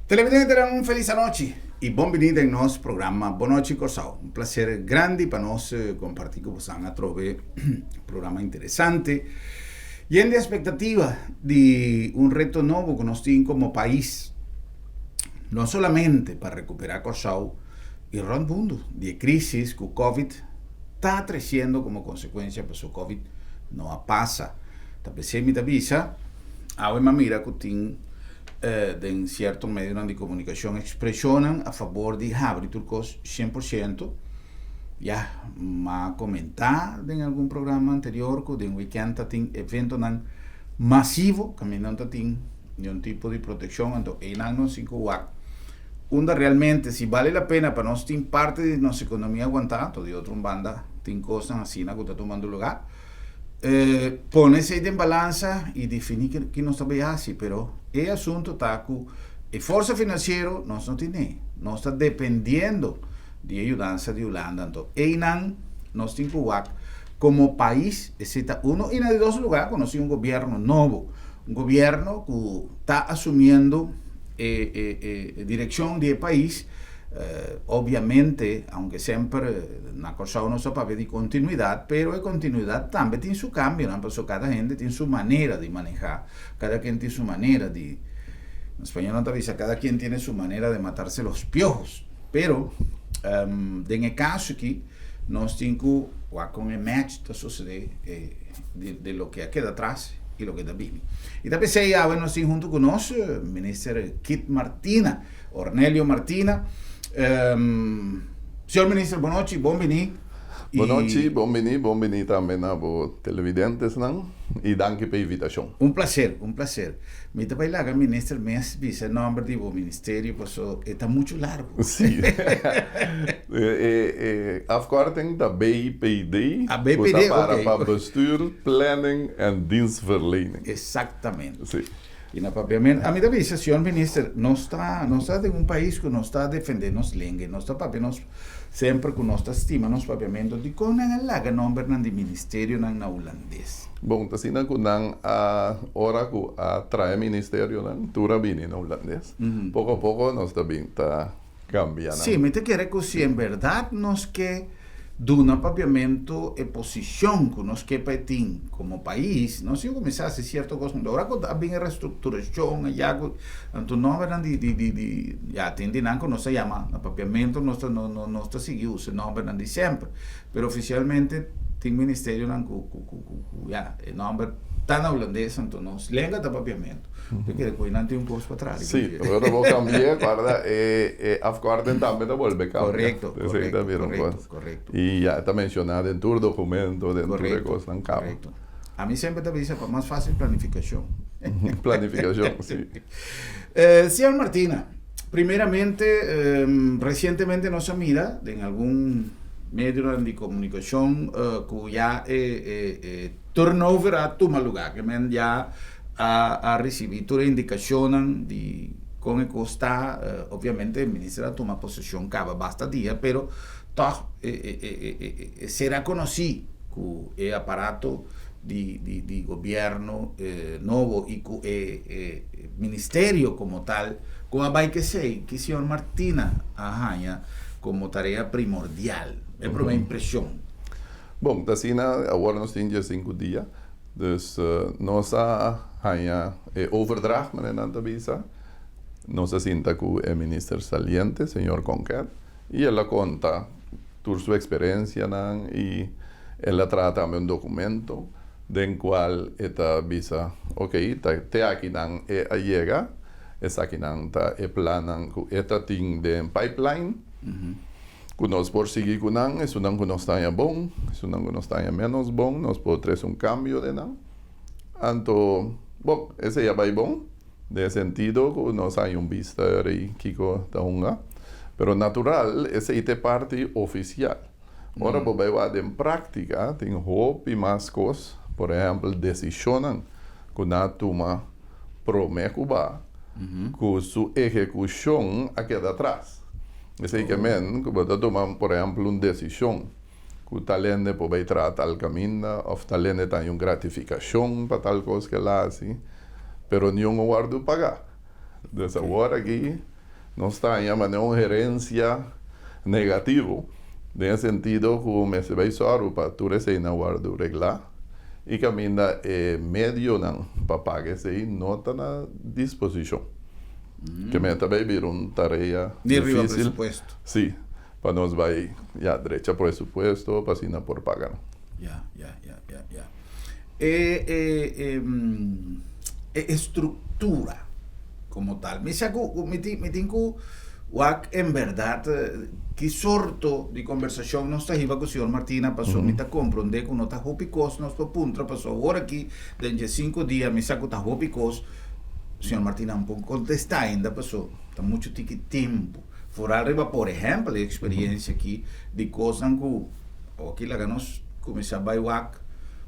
Televidentenan, un felis anochi i bon bini den nos programa Bon Nochi Kòrsou. Un plaser grandi pa nos kompartí ku bosan atrobe un programa interesante yen di espektativa di un reto nobo ku nos tin komo pais, no solamente pa rekuperá Kòrsou i rònt mundu di e krísis ku Covid ta tresiendo komo konsekuensia pasobra Covid no a pasa. Ta p'esei mi ta bisa awe mi a mira ku tin den sierto medionan di komunikashon ekspreshonnan a fabor di habri tur kos 100%. Ya m'a komentá den algun programa anterior ku den wikènt ta tin eventonan masivo kaminda no ta tin niun tipo di protekshon, anto einan nos tin ku wak unda realmente si bale la pena pa nos tin parti di nos ekonomia aguantá, anto di otro un banda tin kosnan asina ku ta tumando lugá. Pone esei den balansa i definí ki nos ta bai hasi, pero e asunto ta ku e forsa finansiero nos no tine, nos ta dependiendo di e yudansa di Hulanda, anto einan nos tin ku wak komo pais, esei ta uno, i na di dos lugar ku nos tin un gobierno nobo, un gobierno ku ta asumiendo e e direkshon di e pais. Obviamente, aunke semper na Kòrsou nos ta papia di kontinuidat, pero e kontinuidat tambe tin su kambionan, pasobra kada hende tin su manera di manehá, kada ken tin su manera di, na spañol nan ta bisa cada quien tiene su manera de matarse los piojos, pero den e kaso aki nos tin ku wak kon e match ta sosodé di loke a keda atras i loke ta bini. I ta p'esei awe nos tin huntu ku nos Minister Kit Martina. Ornelio Martina. Señor Minister, bon nochi, bon bini. Bon nochi, bon bini, bon bini tambe na bo televidentesnan y danki pa e invitacion. Un placer, un placer. Mi ta bay laga Minister mes bisa e nomber di bo ministerio paso e ta mucho largo. Si. E afkorting ta BPD, Ah, BPD, ku ta para ok. pa Bestuur, Planning en Dienstverlening. Exactamente. Si. I na papiamentu, ami ta bisa, Señor Minister, nos ta, nos ta den un pais ku nos ta defendé nos lenga i nos ta papia nos semper ku nos ta stima nos papiamentu, dikon nan a laga nombernan di ministerionan na hulandes? Bon, ta asina ku nan a, ora ku a trae ministerionan, tur a bini na hulandes. Poko a poko nos ta bin ta kambia nan. Sí, mi ta kere ku si en bèrdat nos ke duna papiamentu e posishon ku nos ke pa e tin komo pais, nos tin ku kuminsá hasi sierto kos. Ora ku a bin e restrukturashon ayá ku anto nòmbernan di di di di ya tin di nan ku nos ta yama na papiamentu nos ta no no nos ta sigui usa e nòmbernan di semper, pero ofisialmente tin ministerionan ku ku ku ku ya e nòmber ta na hulandes anto nos lenga ta papiamentu. Yo kere ku nan tin un kos pa traha riba Sí, dje. ora bo cambi'é, guarda e e afkorting tambe ta bolbe cambia. Korekto, Esei ta korekto, bira un korekto, kos. korekto. I ya e ta menshoná den tur documento, den tur e Korekto, kosnan kaba. korekto. Ami semper ta bisa pa mas fácil planifikashon. Planifikashon, sí. Señor Martina, primeramente, resientemente nos a mira den algun medionan di komunikashon ku ya e e e turnover a tuma lugá, ke men ya a ricibi tur e indicacionnan di con e cos ta, obviamente e minister a tuma posesion caba basta dia, pero toch e sera conoci cu e aparato di gobierno nobo y cu e ministerio como tal cu a bay kesey, ki señor Martina a haña como tarea primordial, e prome impresion? Bon, ta asina awor nos tin 15 dia. Dus nos a haña e overdracht, manera nan ta bisa. Nos a sinta ku e minister saliente, señor Konket, i el a konta tur su eksperensianan i el a traha tambe un dokumento den kual e ta bisa, ok, ta te akinan e a yega, esakinan ta e plannan ku e ta tin den pipeline. Ku nos por sigui ku nan, esunnan ku nos ta haña bon, esunnan ku nos ta haña ménos bon, nos por trese un kambio den nan. Anto, bon, esei a bai bon, den e sentido ku nos haña un bista rei kiko ta hunga. Pero natural, esei ta e parti ofisial. Ora bo bai wak den práktika, tin hopi mas kos, por ehèmpel, desishonnan ku nan a tuma promé ku ba, ku su ehekushon a keda atras. Esei ke men ku bo ta tuma, por ehèmpel, un desishon ku tal hende por bai traha tal kaminda òf tal hende ta haña un gratifikashon pa tal kos ke el a hasi, pero niun a wòrdu pagá. Dus awor aki. Nos ta haña manera un herensia negativo den e sentido ku mester bai sòru pa tur eseinan wòrdu reglá i kaminda e medionan pa paga esei no ta na disposishon. Ke men ta bai bira un tarea Di riba difísil. presupuesto. Sí, pa nos bai ya drecha presupuesto pa asina por paga nan. Ya, ya, ya, ya, ya. E e e e estructura como tal. Mi sa cu mi tin mi tin cu wak en berdad ki sorto di conversacion nos ta hiba cu señor Martina paso mi ta comprende cu no ta hopi cos nos por puntra paso awor aki den dje cinco dia mi sa cu ta hopi cos señor Martina no por contesta ainda paso ta mucho tiki tempo. Foral riba por ehempel e experiencia aki di cosnan cu Oki laga nos kuminsá bai wak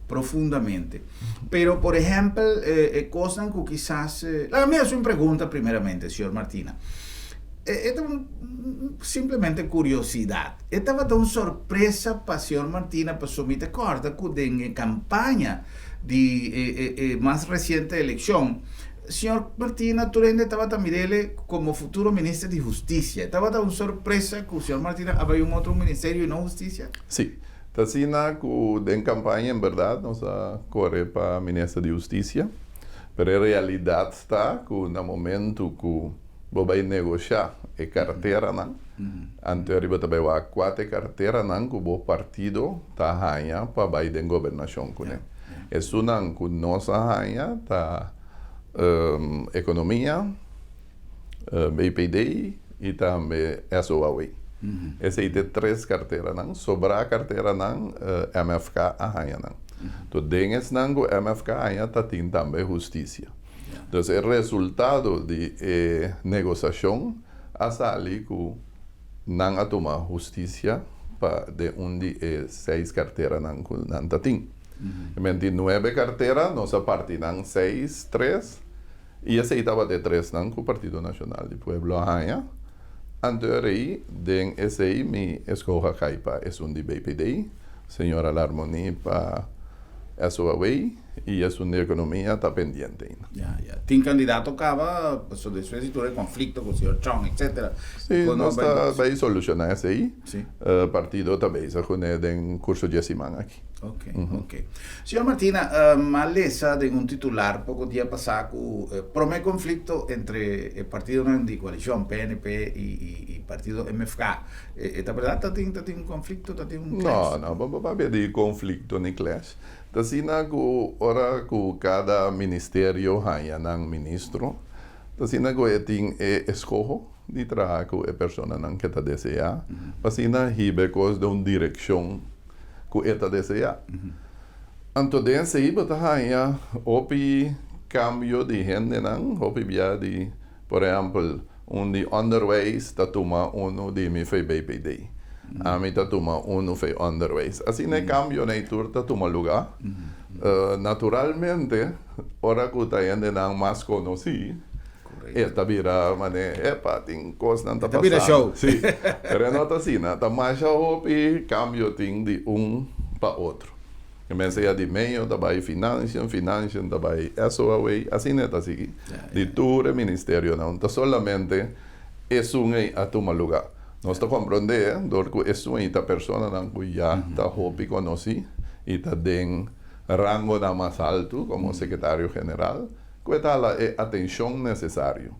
profundamente. Pero por ehèmpel e kosnan ku kisas laga mi hasi un pregunta primeramente señor Martina. E ta un simplemente kuriosidat. E tabata un sorpresa pa señor Martina pasobra mi ta kòrda ku den e kampaña di e e mas resiente elekshon Señor Martina tur hende tabata mir'ele como futuro minister di Husticia. E tabata un sorpresa cu señor Martina a bay un otro ministerio y no Husticia? Sí. Ta asina cu den campaña en berdad nos a core pa minister di Husticia, pero e realidad ta cu na momento cu bo bay negocia e carteranan, anto riba ta bay wak cua ta e carteranan cu bo partido ta haña pa bay den gobernacion cune. Esunnan cu nos a haña ta Economia, BPD y tambe SOAW. Esey ta e tres carteranan. Sobra carteranan MFK a haña nan. Entonces den esnan cu MFK a haña ta tin tambe Husticia. Entonces e resultado di e negociacion a sali cu nan a tuma Husticia pa den un di e seis carteranan cu nan ta tin. E men tin nuebe cartera, nos a parti nan seis, tres, y esey tabata e tresnan cu Partido Nacional di Pueblo a haña. Anto e rey den esey mi escoge a cay pa esun di BPD, señora Larmonie pa SOAW y esun di Economia ta pendiente ainda. Ya, ya. Tin candidato caba, pasobra despues di tur e conflicto cu señor Chong, etcetera. Sí, nos ta bay soluciona esey. Sí. Partido ta bezig cune den curso dje siman aki. Ok, ok. Señor Martina, m'a lesa den un titular poko dia pasá ku promé konflikto entre e partidonan di koalishon, PNP i i partido MFK. E ta bèrdat ta tin ta tin un konflikto, ta tin un clash? No, no, bo papia di konflikto ni clash. Ta asina ku ora ku kada ministerio haña nan ministro, ta asina ku e tin e eskoho di traha ku e personanan ke ta deseá, pa asina hiba e kos den un direkshon ku e ta deseá. Anto den esei bo ta haña hopi kambio di hendenan, hopi bia di, por ehèmpel, un di onderwijs ta tuma unu di mi fei BPD. Ami ta tuma unu fei onderwijs. Asina e kambionan ei tur ta tuma lugá. Naturalmente, ora ku ta hendenan mas konosí, E ta bira mane, epa, tin kosnan ta E ta bira pasando. show. Sí, pero e no ta asina. Ta masha hopi kambio tin di un pa otro. E mester ya di meio ta bai financiën, financiën ta bai SOAW, asina e ta sigui. Di tur e ministerionan. Ta solamente esun ei a tuma lugá. Nos ta komprondé dor ku esun ei ta personanan ku ya ta hopi konosí i ta den rangonan mas altu komo sekretario general. Ku e ta hala e atenshon nesesario.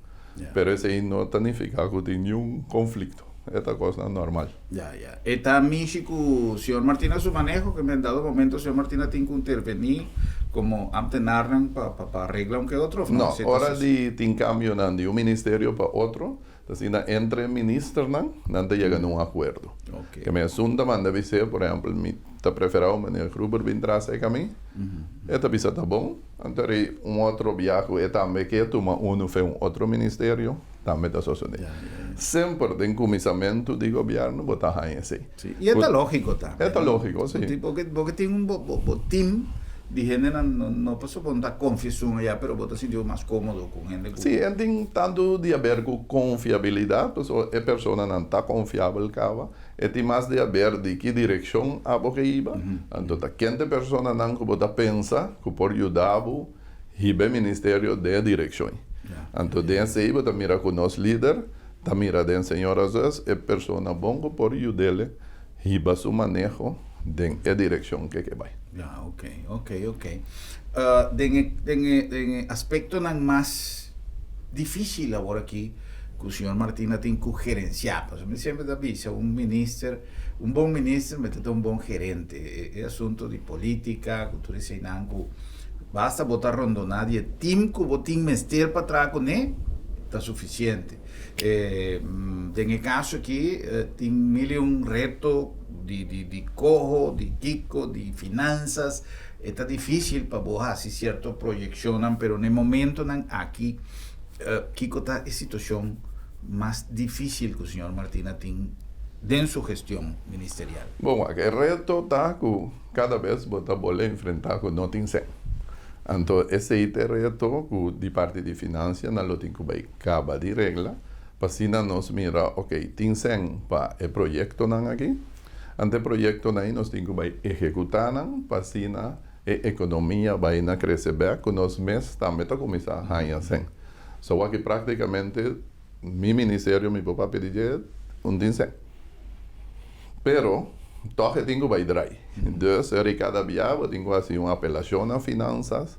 Pero esei no ta nifiká ku tin niun konflikto. E ta kosnan normal. Ya, ya. E ta mishi ku señor Martina su maneho ke men dado momento señor Martina tin ku intervení komo ambtenarnan pa pa regla un ke otro of no? No, ora di tin kambionan di un ministerio pa otro, Ta asina entre ministernan nan ta yega na un akuerdo. Ke mi esun ta manda bis'é, por ehèmpel, mi ta preferá un meneer Gruber bin tras e kamí. E ta bisa ta bon. Anto ri un otro bia ku e tambe ke tuma unu fe un otro ministerio, tambe ta sosodé. Semper den kuminsamentu di gobièrnu bo ta haña esei. Sí, i e ta lógiko tambe. E ta lógiko, sí. Bo ke tin un bo tim Di hendenan no no pasobra bo no ta konfia esun allá pero bo ta sinti bo mas kómodo ku hende ku. Sí, en tin tantu di haber ku konfiabilidat, pasobra e personanan ta konfiabel kaba, e tin mas di haber di ki direkshon abo ke hiba, anto ta ken ta e personanan ku bo ta pensa ku por yuda bo hiba e ministerio den e direkshon. Anto den esei bo ta mira ku nos lider. Ta mira den señora Zus e persona bon ku por yud'é hiba su maneho den e direkshon ku e ke bai. Ja, ok. Den e aspektonan mas difísil awor aki ku señor Martina tin ku gerensiá. Pasobra mi semper ta bisa un minister, un bon minister mester ta un bon gerente. E asuntu di polítika, ku tur eseinan ku basta bo ta rondoná di e team ku bo tin mester pa traha kuné, ta sufisiente. Den e kaso aki tin mil i un reto di koho, di kiko, di finansas. E ta difísil pa bo hasi sierto proyekshonnan, pero na e momentonan aki kiko ta e situashon mas difísil ku señor Martina tin den su gestion ministerial? Bon, wak, e reto ta ku kada bes bo ta bolbe enfrentá ku no tin sèn. Anto esei ta e reto ku di parti di finansia nan lo tin ku bai kaba di regla pa asina nos mira, ok, tin sèn pa e proyektonan aki, anto e proyektonan ei nos tin ku bai ehekutá nan pa asina e ekonomia bai na krese bèk ku nos mes tambe ta kuminsá haña sèn. So aki práktikamente mi ministerio mi por papia di dje un tin sèn. Pero tòg e tin ku bai drai. Dus eri kada bia bo tin ku hasi un apelashon na finansas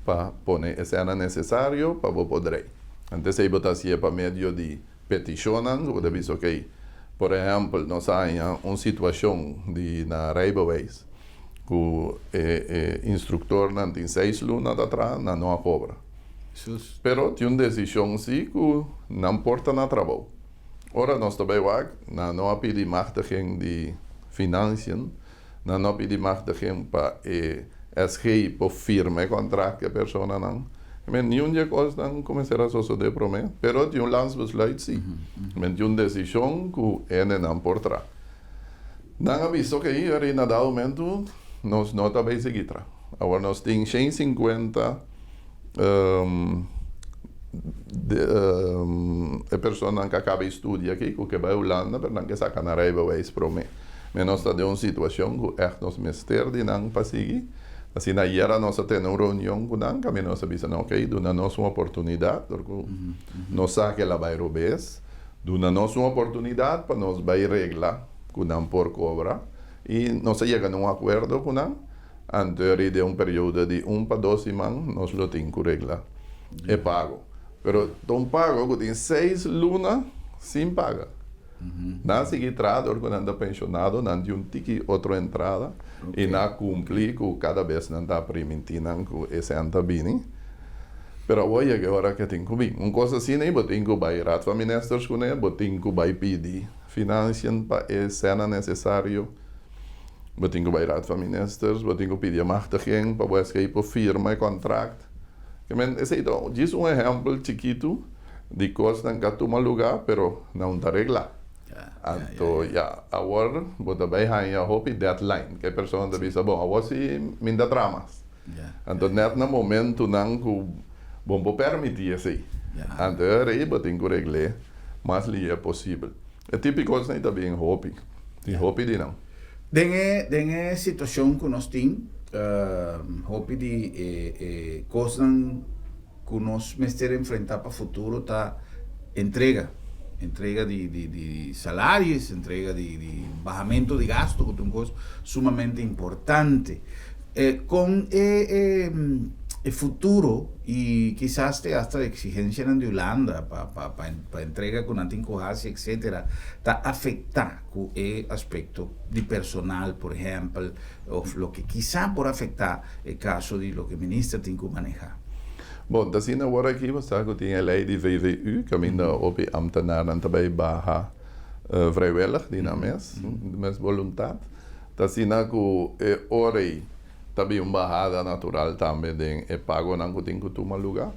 pa pone e sènnan nesesario pa bo por drai. Antes ei bo ta hasié pa medio di petishonnan ku bo ta bisa okey, por ehèmpel nos a haña un situashon di na rijbewijs ku e instruktornan tin seis luna ta traha nan no a kobra. Pero tin un desishon si ku nan por ta na trabou. Ora nos ta bai wak, nan no a pidi machtiging di Financiën, nan no a pidi machtiging pa e SG por firma e kontrakt ku e personanan. I men, niun di e kosnan ku mester a sosodé promé, pero tin un landsbesluit sí. I men, tin un desishon ku hendenan por traha. Nan a bisa, okey, ora na dado momentu nos no ta bai sigui traha. Awor nos tin 150 e personanan ku a kaba e studia aki ku ke bai Hulanda pero nan ke saka nan rijbewijs promé. Men nos ta den un situashon ku ègt nos mester di nan pa sigui. Asina ayera nos a tene un reunion ku nan kaminda nos a bisa nan okey duna nos un oportunidat dor ku nos sa ke el a bai robes duna nos un oportunidat pa nos bai regla ku nan por kobra i nos a yega na un akuerdo ku nan. Anto eri den un periodo di un pa dos siman nos lo tin ku regla e pago. Pero ta un pago ku tin seis luna sin paga. Nan a sigui traha dor ku nan ta penshonado, nan tin un tiki otro entrada i nan a kumpli ku kada bes nan ta primintí nan ku e sèn ta bini. Pero awor yega e ora ke tin ku bin. Un kos asina ei bo tin ku bai Raad van Ministers kuné, bo tin ku bai pidi financiën pa e sènnan nesesario. Bo tin ku bai Raad van Ministers, bo tin ku pidi e machtiging pa bo esei por firma e kontrakt. Ke men esei ta djis un ehèmpel chikitu di kosnan ku a tuma lugá pero nan ta reglá. Anto ya, awor bo ta bai haña hopi deadline ku e persona ta bisa, bon awor si mi ta traha mas. Anto nèt na momentunan ku bo no por pèrmití esei. Anto e ora ei bo tin ku regl'é mas lihé posibel. E tipo di kosnan ei ta bien hopi. Tin hopi di nan. Den e situashon ku nos tin, hopi di e kosnan ku nos mester enfrentá pa futuro ta entrega. Entrega di salarios, entrega di bahamentu di gastu ku ta un kos sumamente importante. Kon e e futuro i kisas te asta eksigensianan di Hulanda pa entrega ku nan tin ku hasi etcetera ta afektá ku e aspekto di personal por ehèmpel òf loke kisa por afektá e kaso di loke minister tin ku manehá. Bon, ta asina awor aki bo sa ku tin e lei di VVU kaminda hopi amtenarnan ta bai baha vrijwillig di nan mes, mes boluntat. Ta asina ku e ora ei ta bin un bahada natural tambe den e pagonan ku tin ku tuma lugá.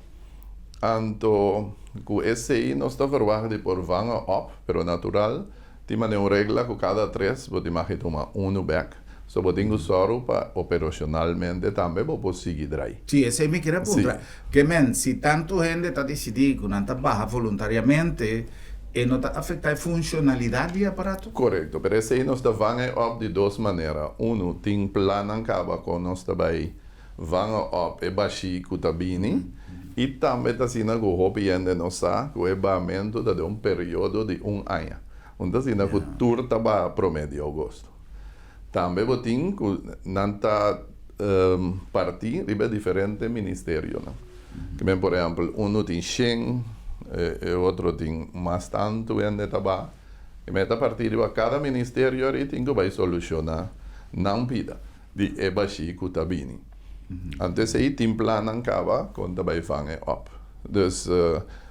Anto ku esei nos ta verwagt di por vangen op, pero natural tin manera un regla ku kada tres bo tin mag di tuma unu bèk. So bo tin ku sòru pa operashonalmente tambe bo por sigui drai. Sí, esei mi kere puntra. Ke men, si tantu hende ta disidí ku nan ta baha voluntariamente, e no ta afektá e funshonalidat di e aparato? Korekto, pero esei nos ta vangen op di dos manera. Unu, tin plannan kaba kon nos ta bai vangen op e bashí ku ta bini. I tambe ta asina ku hopi hende no sa ku e bahamentu ta den un periodo di un aña. Un ta asina ku tur ta baha promé di ogosto. Tambe bo tin ku nan ta partí riba e diferente ministerionan. Ke men por ehèmpel unu tin shen, e otro tin mas tantu hende ta baha. Ke men ta partí riba kada ministerio ari tin ku bai solushoná nan pida di e bashí ku ta bini. Anto esei tin plannan kaba kon ta bai vang e òp. Dus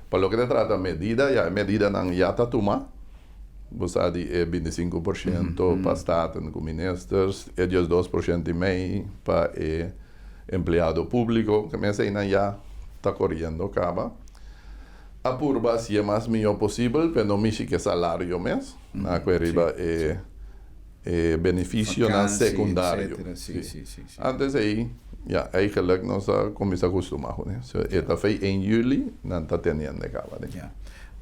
pa loke ta trata medida ya e medidanan ya ta tumá. Bo sa di e 25% pa Staten ku ministers, e 12% i mei pa e empleado públiko, ke mes einan ya ta koriendo kaba. A purba hasié mas mihó posibel, pero no mishi ku e salario mes, na ku e riba e e benefisionan sekundario. Antes ei, ya, eigenlijk nos a kuminsá kustumá kuné. So e ta fei 1 juli nan ta teniendo e kaba den. Ya.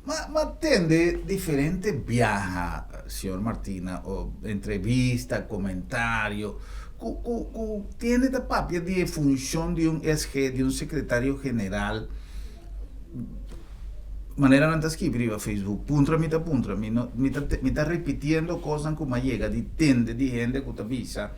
Ma ma tende diferente biaha, señor Martina, o entrevista, komentario, ku ku ku tiende ta papia di e funshon di un SG, di un sekretario general, Manera nan ta skibi riba Facebook, puntra mi ta puntra mi no mi ta mi ta repitiendo kosnan ku mi a yega di tende di hende ku ta bisa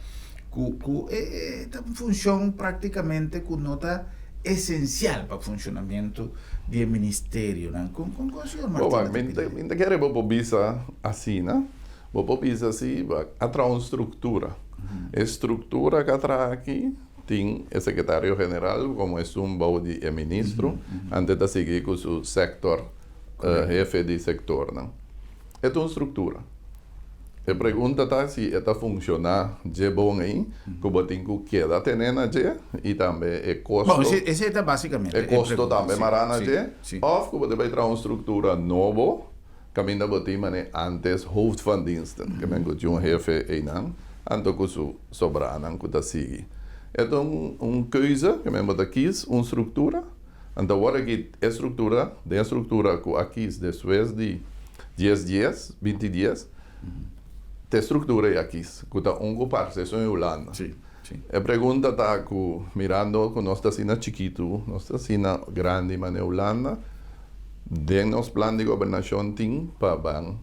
ku ku e e ta un funshon praktikamente ku no ta esensial pa funshonamentu di e ministerionan. Kon kon kon señor Bo Martina wak ta mi pidi? mi ta kere bo por bisa asina, bo por bisa si wak a traha un struktura. E struktura ku a traha aki Tin e sekretario general komo esun bou di e ministro, ante ta sigui ku su sektor, hefe di sektornan. E ta un struktura. E pregunta ta si e ta funshoná dje bon ei, ku bo tin ku keda tene na dje i tambe e kosto. Bon, esei ta basikamente e kosto tambe mará na dje, òf ku bo ta bai traha un struktura nobo kaminda bo tin manera antes hoofd van diensten, ke men ku tin un hefe einan, anto ku su sobranan ku ta sigui. E ta un keuze ke men bo ta kis un struktura, anto awor aki e struktura, den e struktura ku a kis despues di dies dies, binti dies, ta e struktura ei a kis, ku ta un ku parse esun e Hulanda. E pregunta ta ku mirando ku nos ta asina chikitu, nos ta asina grandi manera Hulanda, Den nos plan di gobernashon tin pa ban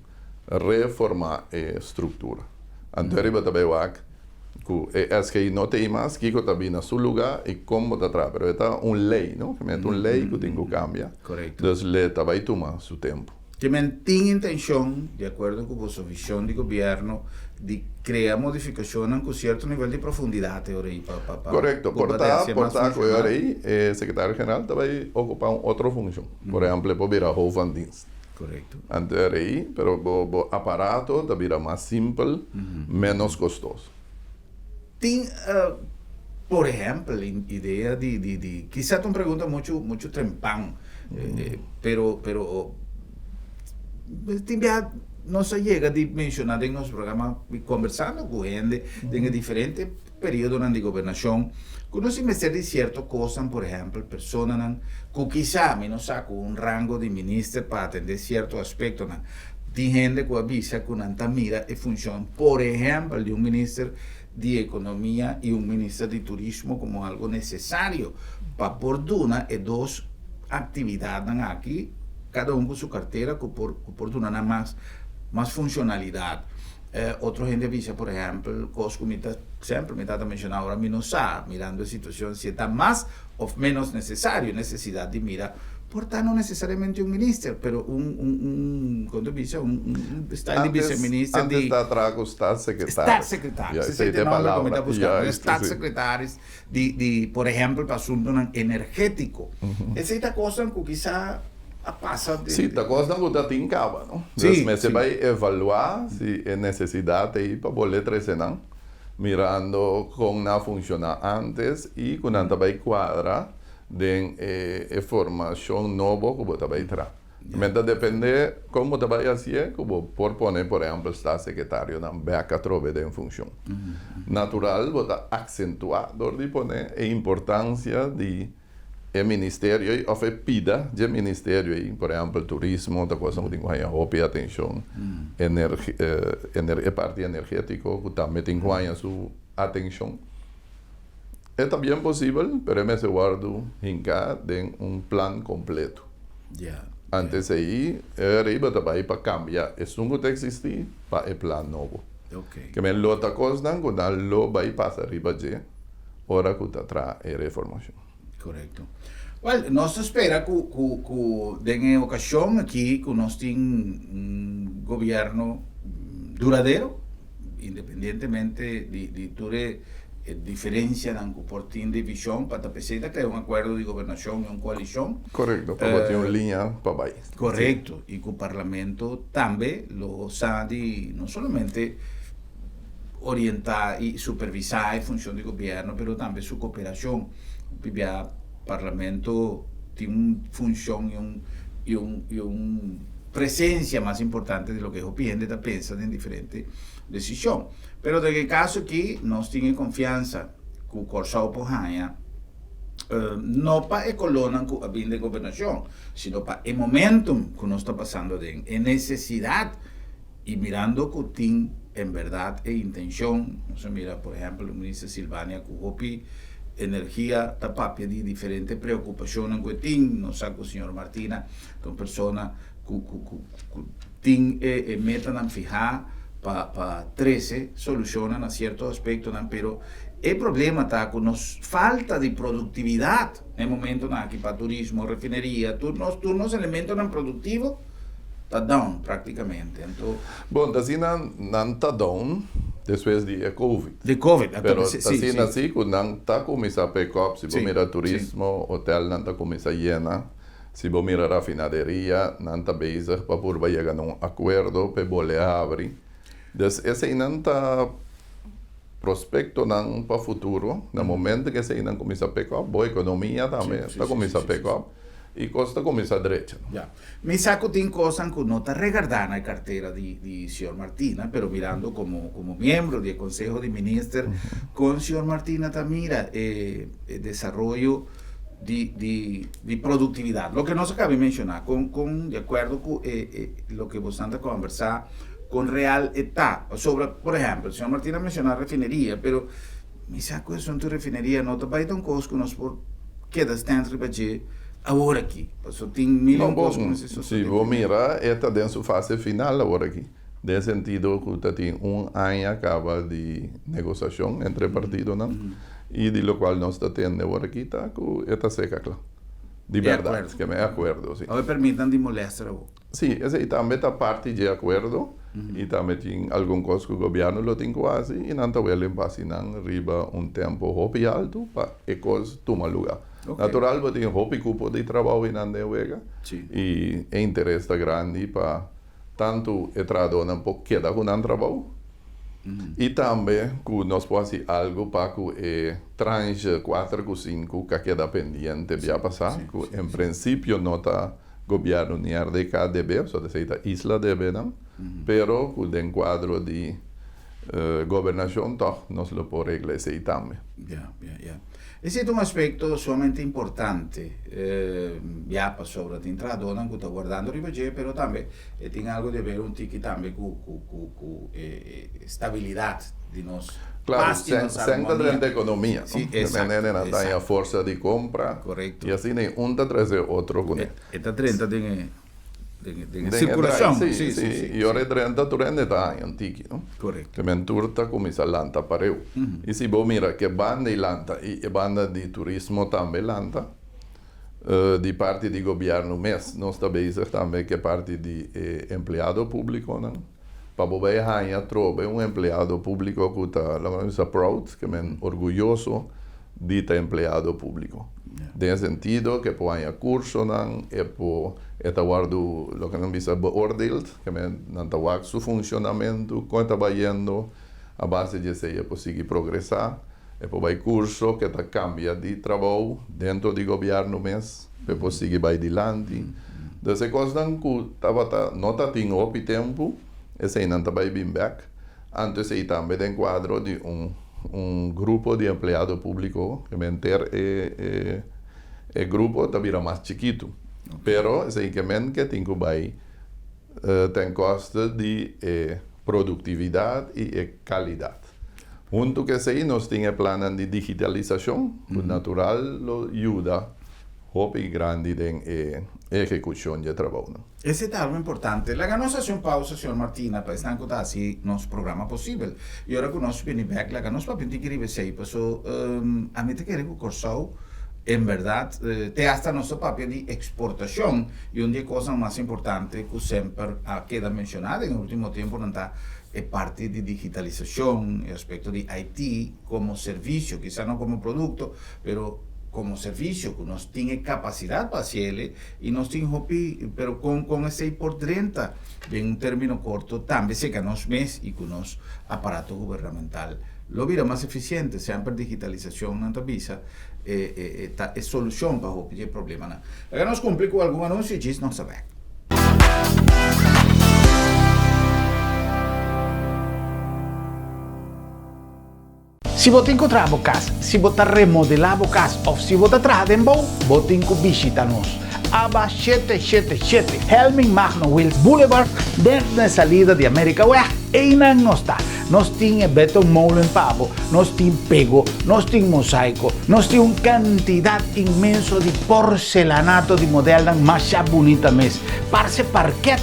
reformá e struktura. Anto riba ta bai wak ku e SGI no ta ei mas, kiko ta bin na su lugá i kon bo ta traha. Pero e ta un lei, no? Ke men ta un lei ku tin ku kambia. Dus le ta bai tuma su tempu. Ke men tin intenshon, di akuerdo ku boso vishon di gobièrnu, di krea modifikashonnan ku sierto nivel di profundidat e ora ei pa pa pa Korekto. Por purba di ta hasié por mas ta ku e ora funshonal. ei e sekretario general ta bai okupá un otro funshon. Por ehèmpel e por bira hoofd van dienst. Korekto. Anto e ora ei, pero bo bo aparato ta bira mas simpel, ménos kostoso. Tin por ehèmpel idea di di di kisas ta un pregunta muchu muchu trempan pero pero tin biaha nos a yega di menshoná den nos programa kombersando ku hende den e diferente periodonan di gobernashon ku nos tin mester di sierto kosnan por ehèmpel personanan ku kisa mi no sa ku un rango di minister pa atendé sierto aspektonan. Tin hende ku a bisa ku nan ta mira e funshon, por ehèmpel, di un minister di ekonomia i un minister di turismo komo algu nesesario pa por duna e dos aktividatnan aki, kada un ku su kartera, ku por ku por duna nan mas mas funshonalidat. Otro hende a bisa, por ehèmpel, kos ku mi ta semper mi tata menshoná ora mi no sa, mirando e situashon, si e ta mas òf ménos nesesario, nesesidat di mira por ta no nesesariamente un minister, pero un, un, un, kon ta bisa, un, un, un style di viceminister di. Antes ta traha ku staatssecretaris. Staatssecretaris, Ja, esei esei ta ta e e nomber ku mi ta palabra. buskando, un Juist, sí. staatssecretaris di, di, por ehèmpel, pa asuntunan energétiko. Esei ta kosnan ku kisa a pasa di. Sí, ta kosnan ku ta tin kaba, no? Sí, Dus mester sí. bai evaluá si e nesesidat ei pa bo le trese nan, mirando kon nan a funshoná antes i ku nan ta bai kuadra den e formashon nobo ku bo ta bai tra. Men ta dependé kon bo ta bai hasié ku bo por pone por ehèmpel staatssecretarionan bèk atrobe den funshon. Natural bo ta aksentuá dor di pone e importansia di e ministerio ei òf e pida dje ministerio ei. Por ehèmpel turismo ta kosnan ku tin ku haña hopi atenshon, e parti energétiko ku tambe tin ku haña su atenshon. E ta bien posibel, pero e mester wòrdu hinká den un plan kompleto. Antes ei, e riba ta bai pa kambia esun ku ta eksistí pa e plan nobo. Ke men lo ta kosnan ku nan lo bai pasa riba dje ora ku ta traha e reformashon. Korekto. Wèl, nos ta spera ku ku ku den e okashon aki ku nos tin un gobièrnu duradero, independientemente di di tur e diferencianan cu por tin di vision, pa ta pesey ta crea un acuerdo di gobernacion y un coalicion. Correcto, pa bo tin un liña pa bay. Correcto, y cu Parlamento tambe lo sa di no solamente orienta y supervisa e funcion di gobierno, pero tambe su cooperacion. Pibia Parlamento tin un funcion y un y un y un presencia mas importante di loke hopi hende ta pensa den diferente decision. Pero den e caso aki nos tin e confiansa cu Corsou por haña no pa e colornan cu a bin den gobernacion, sino pa e momentum cu nos ta pasando aden, e necesidad y mirando cu tin en berdad e intencion, nos a mira por ehempel Minister Silvania cu hopi energia ta papia di diferente preocupacionnan cu e tin, nos sa cu señor Martina ta un persona cu cu cu tin e metanan fihá pa pa trese solushonnan na sierto aspektonan, pero e problema ta ku nos falta di produktividat na e momentonan aki pa turismo, refineria, tur nos tur nos elementonan produktivo ta down praktikamente. Anto. Bon, ta asina nan ta down despues di e covid. Di covid, anto Pero ta asina si ku nan ta kuminsá pick up, si bo mira turismo, hotelnan ta kuminsá yena. Si bo mira rafinaderia, nan ta bezig pa purba yega na un akuerdo p'e bole habri. Dus eseinan ta prospektonan pa futuro. Na momento ku eseinan kuminsá pick up, bo ekonomia tambe ta kuminsá pick up i kos ta kuminsá drecha. Ya. Mi sa ku tin kosnan ku no ta regardá na e kartera di di señor Martina, pero mirando komo komo miembro di e Konseho di Minister, kon señor Martina ta mira e e desaroyo di di di produktividat. Loke nos a kaba di menshoná, kon kon di akuerdo ku e e loke bosan ta kòmbersá, kon real e ta. Pasobra, por ehèmpel, señor Martina a menshoná refineria, pero mi sa ku asuntu refineria no ta bai ta un kos ku nos por keda stèns riba dje awor aki. Pasobra tin mil i un kos ku mester sosodé. Si bo mira, e ta den su fase final awor aki, den sentido ku ta tin un aña kaba di negosiashon entre e partidonan. I di lokual nos ta tende awor aki ta ku e ta seka kla. Di bèrdat. Ke men e akuerdo, si. Awe permitan di molester awor. Si, esei tambe ta parti dje akuerdo i tambe tin algun kos ku gobièrnu lo tin ku hasi i nan ta welen pa hasi nan riba un tempo hopi altu pa e kos tuma lugá. Natural bo tin hopi kupo di trabou einan den wega i e interes ta grandi pa tantu e trahadónan por keda ku nan trabou i tambe ku nos por hasi algu pa ku e tranche kuater ku sinku ku a keda pendiente bia pasá ku en prinsipio no ta gobièrnu ni RDK debe, pasobra esei ta isla debe nan, pero ku den kuadro di gobernashon tòg nos lo por regla esei tambe. Ya, ya, ya. Esei ta un aspekto sumamente importante, ya pasobra tin trahadónan ku ta wardando riba dje, pero tambe e tin algu di haber un tiki tambe ku ku ku ku e stabilidat di nos Klaru, pas i nos sèn ta drenta ekonomia, no? Si, esakto, Nan ta haña forsa di kompra. Korekto. I asina un ta trese otro kuné. E ta drenta den e Den e sirkulashon. Si, si, si. I ora e drenta tur hende ta haña un tiki, no? Korekto. Te men tur ta kuminsá lanta pareu. I si bo mira ke banda i lanta i e banda di turismo tambe lanta, di parti di gobièrnu mes nos ta bezig tambe ke parti di e empleado públikonan pa bo bai haña atrobe un empleado públiko ku ta, laga nos bisa proud, ke men orguyoso di ta empleado públiko. Den e sentido ku e por haña kursonan, e por e ta wòrdu loke nan bisa beoordeeld, ke men nan ta wak su funshonamentu, kon e ta bayendo, a base di esei e por sigui progresá, e por bai kurso ku e ta kambia di trabou dentro di gobièrnu mes pa e por sigui bai dilanti. Dus e kosnan ku tabata no ta tin hopi tempu, eseinan ta bai bin bèk. Anto esei tambe den kuadro di un un grupo di empleado públiko ke menter e e e grupo ta bira mas chikitu. Pero esei ke men ke tin ku bai ten koste di e produktividat i e kalidat. Huntu ku esei nos tin e plannan di digitalisashon ku natural lo yuda hopi grandi den e ehekushon di e trabounan. Esei ta algu importante. Laga nos hasi un pausa, señor Martina, pa esnan ku ta hasi nos programa posibel. I ora ku nos bini bèk, laga nos papia un tiki riba esei, paso ami ta kere ku Kòrsou en bèrdat te asta nos ta papia di eksportashon i un di e kosnan mas importante ku semper a keda menshoná den e último tempunan ta e parti di digitalisashon, e aspekto di IT komo servisio, kisa no komo produkto, pero komo servisio ku nos tin e kapasidat pa hasiel i nos tin hopi, pero kon kon esei por drenta den un término korto tambe seka nos mes i ku nos aparato gubernamental lo bira mas efisiente. Semper digitalisashon nan ta bisa e e ta e solushon pa hopi di e problemanan. Laga nos kumpli ku algun anunsio i djis nos ta bèk. Si bo tin ku traha bo kas, si bo ta remodelá bo kas òf si bo ta traha den bou, bo tin ku bishita nos. Aba 777 Helming Magno Wiels Boulevard, den na e salida di Amerikaweg, einan nos ta. Nos tin e betonmolen pa bo, nos tin pego, nos tin mosaiko, nos tin un kantidat inmenso di porcelanato di modelnan masha bunita mes. Parse parket,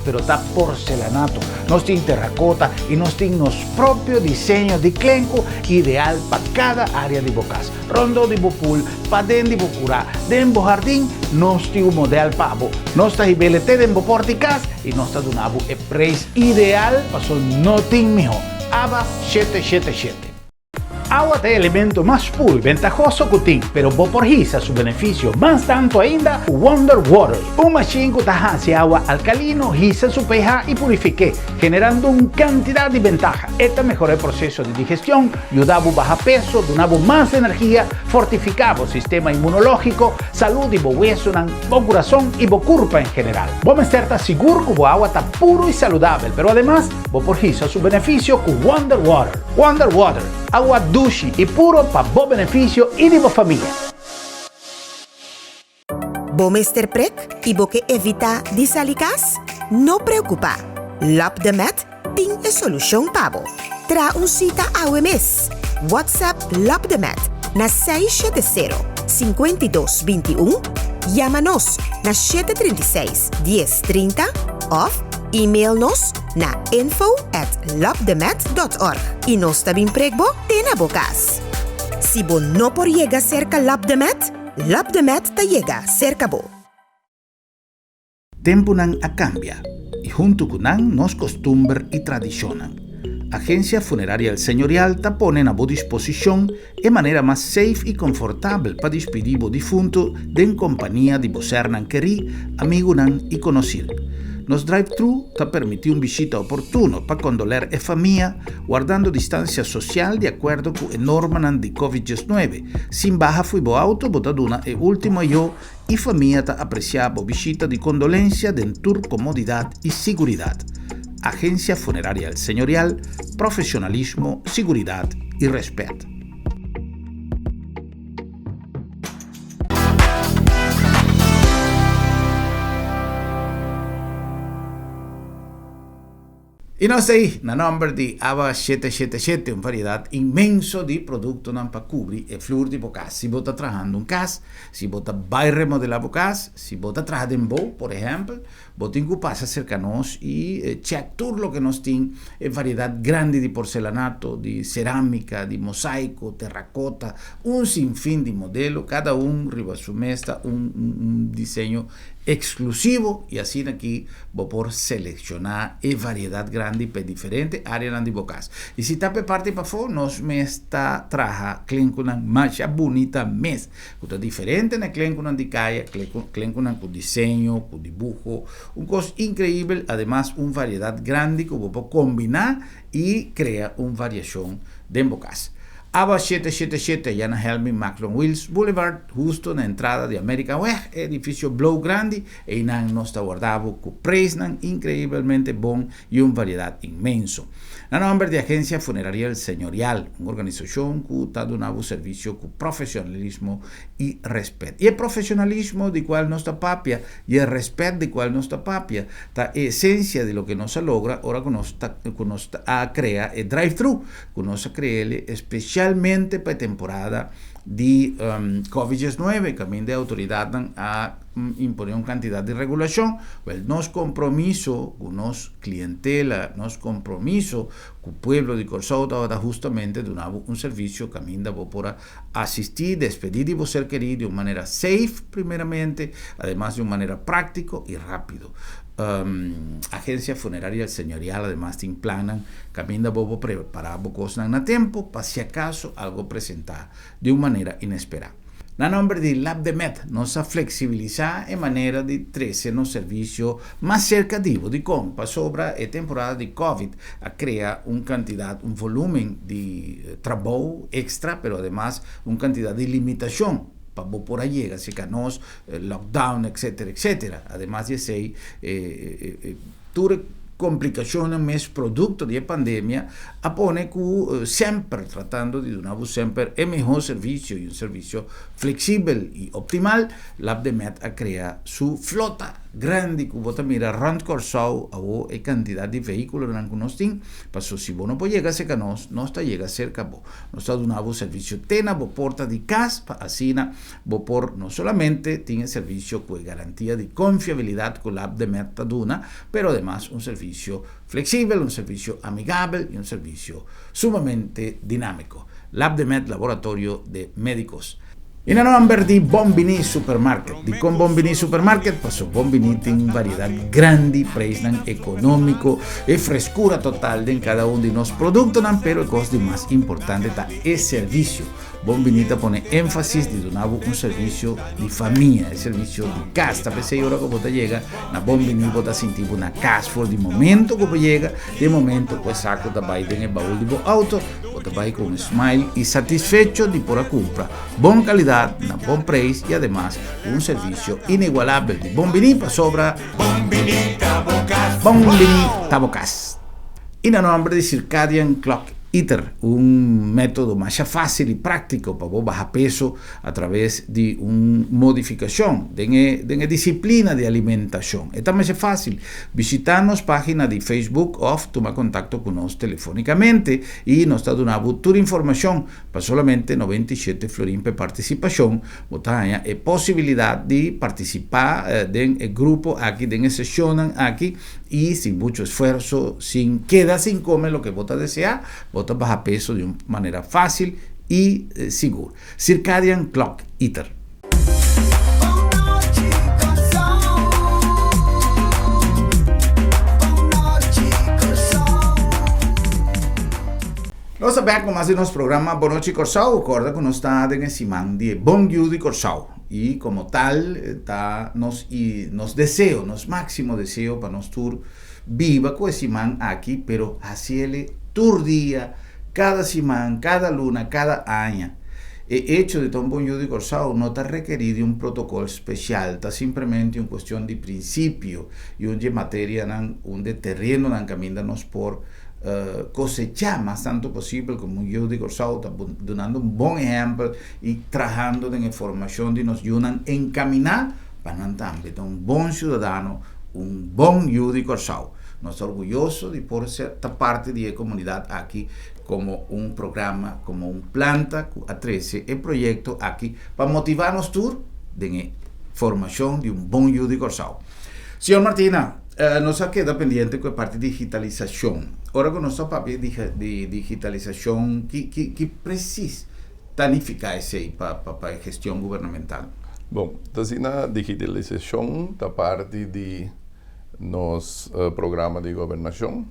pero ta porcelanato. Nos tin terrakota i nos tin nos propio diseño di klenku ideal pa kada área di bo kas. Rondó di bo pool, paden di bo kurá, den bo hardin, nos tin un modèl pa bo. Nos ta hib'é te den bo pòrt di kas i nos ta duna bo e preis ideal paso no tin mihó. Aba 777. Awa ta e elemento mas puru i bentahoso ku tin, pero bo por hisa su benefisio mas tantu ainda ku Wonder Water, un mashin ku ta hasi awa alkalino hisa su pH i purifik'é, generando un kantidat di bentaha. E ta mehora e proseso di digestion, yuda bo baha peso, duna bo mas energia, fortifica bo sistema inmunológico, salú di bo wesonan, bo kurason i bo kurpa en general. Bo mester ta sigur ku bo awa ta puru i saludabel, pero ademas bo por hisa su benefisio ku Wonder Water. Wonder Water, awa dushi i puro pa bo benefisio i di bo famia. Bo mester prek i bo ke evitá di sali kas? No preokupá! Lap de Met tin e solushon pa bo. Traha un sita awe mes! WhatsApp Lap de Met na 670 52 21, yama nos na 736 10 30 òf email nos na info at lapdemet.org i nos ta bin prek bo te na bo kas. Si bo no por yega serka Lap de Met, Lap de Met ta yega serka bo. Tempunan a kambia i huntu ku nan nos kostumber i tradishonnan. Agensia Funeraria El Señorial ta pone na bo disposishon e manera mas safe i konfortabel pa dispidí bo difuntu den kompania di bo sernan kerí, amigunan i konosir. Nos drive-thru ta permití un bishita oportuno pa kondoler e famia, wardando distansia sosial di akuerdo ku e normanan di Covid 19. Sin baha fui bo auto bo ta duna e ultimo ayo i famia ta aprecia bo bishita di condolencia den tur comodidad i siguridad. Agencia Funeraria El Señorial, profesionalismo, siguridad i respet. I nos ei, na nòmber di Aba 777, un variedat inmenso di produktonan pa kubri e flur di bo kas. Si bo ta trahando un kas, si bo ta bai remodelá bo kas, si bo ta traha den bou, por ehèmpel, bo tin ku pasa serka nos i chèk tur loke nos tin, e variedat grandi di porselanato, di serámika, di mosaiko, terrakota, un sinfin di modelo, kada un riba su mes ta un diseño Exclusivo y asina aki bo por selecciona e variedad grandi p'e diferente areanan di bo cas. Y si ta p'e parti pafó, nos mes ta traha klenkunan masha bunita mes, cu ta diferente na e klenkunan di caya, klenkunan cu diseño, cu dibuho, un cos increibel, ademas un variedad grandi cu bo por combina y crea un variacion den bo cas. Aba 777 ya na Helmin Maclon Wiels Boulevard, husto na entrada di Amerikaweg, e edifisio blou grandi, einan nos ta warda bo ku preisnan inkreibelmente bon i un variedat inmenso. Na nòmber di Agensia Funeraria El Señorial, un organisashon ku ta duna bo servisio ku profesionalismo i rèspèt. I e profesionalismo di kual nos ta papia i e rèspèt di kual nos ta papia ta e esensia di loke nos a logra ora ku nos ta ku nos a krea e drive-thru, ku nos a kre'el espesialmente pa e temporada di Covid 19, kaminda e outoridatnan a imponé un kantidat di regulashon. Wèl, nos kompromiso ku nos klientela, nos kompromiso ku pueblo di Kòrsou tabata hustamente duna bo un servisio kaminda bo por a Asistí, despedí di bo ser kerí di un manera safe primeramente, ademas di un manera práktiko i rápido. Agencia Funeraria El Señorial ademas tin plannan kaminda bo por prepará bo kosnan na tempu pa si akaso algo presentá di un manera inesperá. Na nomber di Labdemed nos a fleksibilisá e manera di trese nos servisio mas serka di bo. Dikon? Pasobra e temporada di Covid a krea un kantidat, un volúmen di trabou ekstra, pero ademas un kantidat di limitashon pa bo por a yega serka nos, lockdown, etcétera, etcétera. Ademas di esei, tur e komplikashonnan mes produkto di e pandemia a pone ku semper tratando di duna bo semper e mihó servisio i un servisio fleksibel i optimal, Labdemed a krea su flota grandi ku bo ta mira rònt Kòrsou awo e kantidat di vehíkulonan ku nos tin, paso si bo no por yega serka nos, nos ta yega serka bo. Nos ta duna bo servisio te na bo porta di kas pa asina bo por no solamente tin e servisio ku e garantia di konfiabilidat ku Labdemed ta duna, pero ademas un servisio fleksibel, un servisio amigabel i un servisio sumamente dinámiko. Labdemed Laboratorio de Médicos. I na nòmber di Bon Biní Supermarket. Dikon Bon Biní Supermarket? Paso Bon Biní tin un variedat grandi, preisnan ekonómiko, e freskura total den kada un di nos produktonan, pero e kos di mas importante ta e servisio. Bon Biní ta pone énfasis di duna bo un servisio di famia, e servisio di kas. Ta p'esei ora ku bo ta yega na Bon Biní bo ta sinti bo na kas for di momento ku bo yega te momento ku e saku ta bai den e baul di bo outo. Bo ta bai ku un smile i satisfecho di por a kumpra bon kalidat na bon preis i ademas ku un servisio inigualabel di Bon Biní pasobra Bon Biní ta bo kas! Bon Biní ta bo kas! I na nòmber di Circadian Clock Eater, un método masha fásil i práktiko pa bo baha peso a traves di un modifikashon den e den e disiplina di alimentashon. E ta masha fásil. Bishitá nos página di Facebook òf tuma kontakto ku nos telefónikamente i nos ta duna bo tur informashon. Pa solamente 97 florin p'e partisipashon, bo ta haña e posibilidat di partisipá den e grupo aki, den e seshonnan aki. I sin mucho esfuerso, sin keda sin come loke bo ta desea, bo ta baha peso di un manera facil i sigur. Circadian Clock Eater. Nos ta bek ku mas di nos programa Bon Nochi Kòrsou. Kòrda ku nos ta den e siman di e Bon Yu di Kòrsou. I komo tal ta nos i nos deseo, nos máksimo deseo pa nos tur biba ku e siman aki, pero hasiel tur dia, kada siman, kada luna, kada aña. E echo di ta un bon yu di Kòrsou no ta rekerí di un protokòl spesial, ta simplemente un kuestion di prinsipio i un dje materianan, un dje terenonan kaminda nos por kosechá mas tantu posibel komo un yu di Kòrsou ta dunando un bon ehèmpel i trahando den e formashon di nos yunan enkaminá pa nan tambe ta un bon siudadano, un bon yu di Kòrsou. Nos ta orguyoso di por ser ta parti di e komunidat aki komo un programa, komo un planta ku a trese e proyekto aki pa motivá nos tur den e formashon di un bon yu di Kòrsou. Señor Martina, nos a keda pendiente ku e parti digitalisashon. Ora ku nos ta papia di digitalisashon, ki ki ki presis ta nifiká esei pa pa e gestion gubernamental? Bon, ta asina digitalisashon ta parti di nos programa di gobernashon.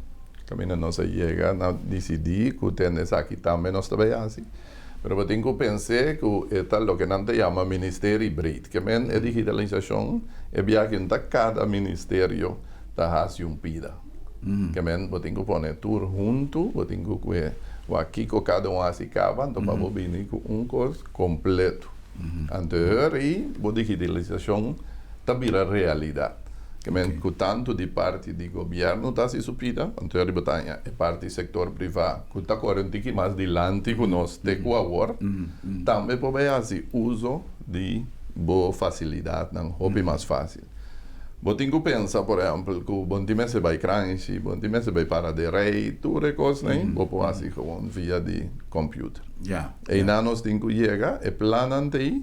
Kaminda nos a yega na disidí ku tende esaki tambe nos ta bai hasi. Pero bo tin ku pens'é ku e ta loke nan ta yama ministerie breed. Ke men e digitalisashon e biaha no ta kada ministerio ta hasi un pida. Ke men bo tin ku pone tur huntu, bo tin ku kue. Wak kiko kada un hasi kaba, anto pa bo bini ku un kos kompleto. Anto e hora ei bo digitalisashon ta bira realidat. Ke men ku tantu di parti di gobièrnu ta hasi su pida, anto e hora bo ta haña e parti sektor privá ku ta kore un tiki mas dilanti ku nos te ku awor, tambe por bai hasi uso di bo fasilidatnan hopi mas fásil. Bo tin ku pensa, por ehèmpel, ku bo no tin mester bai kranshi, bo no tin mester bai para den rei, tur e kosnan bo por hasi gewoon via di kòmpiuter. Einan nos tin ku yega, e plannan ta ei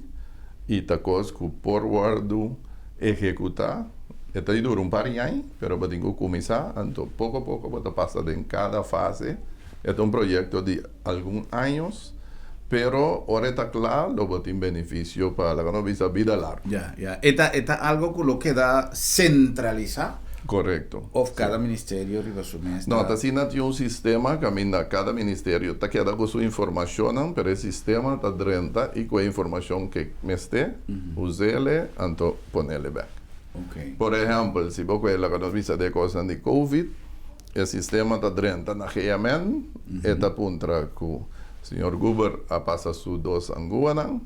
i ta kos ku por wòrdu ehekutá. E ta dura un par di aña, pero bo tin ku kuminsá, anto poko poko bo ta pasa den kada fase. E ta un proyekto di algun años, pero ora e ta kla lo bo tin benefisio pa laga nos bisa bida largu. Ya, ya. E ta e ta algo ku lo keda sentralisá? Korekto. Òf kada ministerio riba su mes ta? No, ta asina tin un sistema kaminda kada ministerio ta keda ku su informashonnan, pero e sistema ta drenta i ku e informashon ke mester, us'ele anto ponele bèk. Por ehèmpel, si bo kue laga nos bisa di e kosnan di covid, E sistema ta drenta na GMN, e ta puntra ku señor Guber a pasa su dos anguanan,